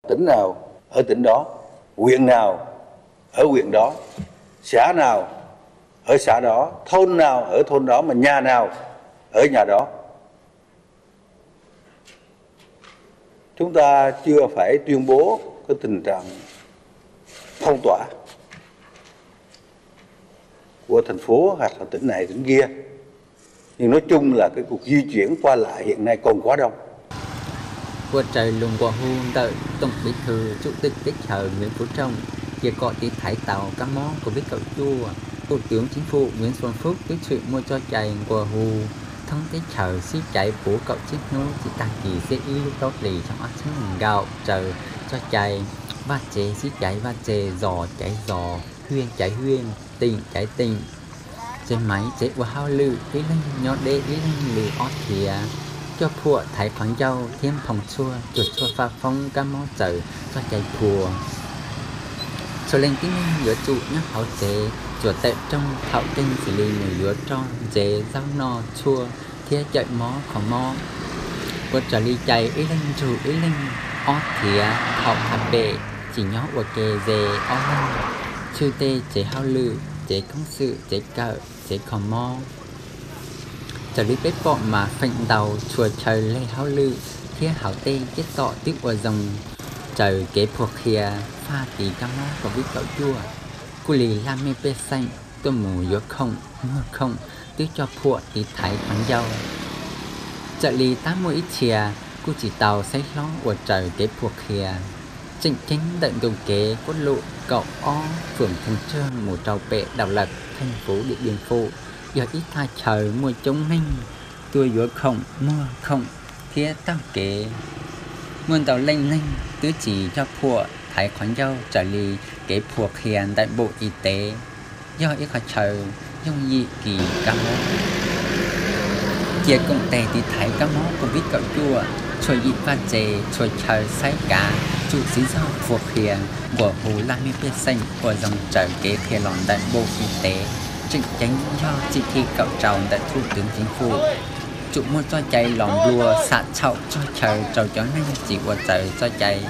tỉnh nào ở tỉnh đó, huyện nào ở huyện đó, xã nào ở xã đó, thôn nào ở thôn đó mà nhà nào ở nhà đó. Chúng ta chưa phải tuyên bố cái tình trạng phong tỏa của thành phố hoặc là tỉnh này tỉnh kia. Nhưng nói chung là cái cuộc di chuyển qua lại hiện nay còn quá đông. Ua raws lus nqua hu ntawm Tổng Bí thư Chủ tịch teb chaws Nguyễn Phú Trọng, ces kom tiv thaiv tau kab mob Covid kaum cuaj, Thủ tướng Chính phủ Nguyễn Xuân Phúc twb tshwm muaj txoj cai nqua hu thoob teb chaws sib caiv puv kaum tsib hnub tsis tag kis xiab ib lub plaub hlis xyoo ob txhiab nees nkaum raws txoj cai vaj tsev sib caiv vaj tsev, zos caiv zos, huyện caiv huyện, tỉnh caiv tỉnh. Tsev maiv tsev ua hauj lwm ib leeg nyob deb ib leeg li ob thiav, coj phuam thaiv qhov ncauj thiab nphoo tshuaj cuag tshuaj faj foob kab mob txawm txoj cai phua. Txhua leej tib neeg yuav tsum nyob hauv tsev tsuas tawm rooj thaum kawg xws li nws yuav roj ntsev zaub noj tshuaj thiab cawm mob kho mob. Ua raws li cai ib leeg nrug ib leeg ob thiav thaum qab pem, tsis nyob ua ke ze ob leeg, tshwj tej tsev hauj lwm, tsev koob xwm, tsev kawm, tsev kho mob. Raws li peb pom mas feem ntau txhua chaw leg hauj lwm thiab hauv tej ceb tom twb ua zoo raws kev phua qhia faj tiv kab mob Covid kaum cuaj. Kuj li laj mej pej xeem tuaj mus yuav khoom muag khoom twb coj phuam tiv thaiv qhov ncauj. Txawm li tab muaj ib txhia kuj tsis tau xaiv hlob ua raws kev phua qhia. Tseem ceeb ntawm ntu kev quốc lộ kaum ob phường Thanh Trương mus rau pem Độc Lập, thành phố Điện Biên Phủ, yog ib thaj chaw muaj coob neeg tuaj yuav khoom muag khoom thiab taug kev. Muaj ntau leej neeg twb tsis coj phuam thaiv qhov ncauj raws li kev phua qhia ntawm bộ y tế, yog ib qhov chaw yooj yim kis kab mob. Cia koom tes tiv thaiv kab mob Covid kaum cuaj, txhua yim vaj tse, txhua chaw saib kav tsum siv zog phua qhia, nqua hu laj mej pej xeem ua zoo raws kev qhia los ntawm bộ y tế, tseem ceeb yog chỉ thị kaum rau ntawm Thủ tướng Chính phủ. Tsum muaj txoj cai los nplua xam txhaum txog chaw rau cov neeg tsis ua raws txoj cai.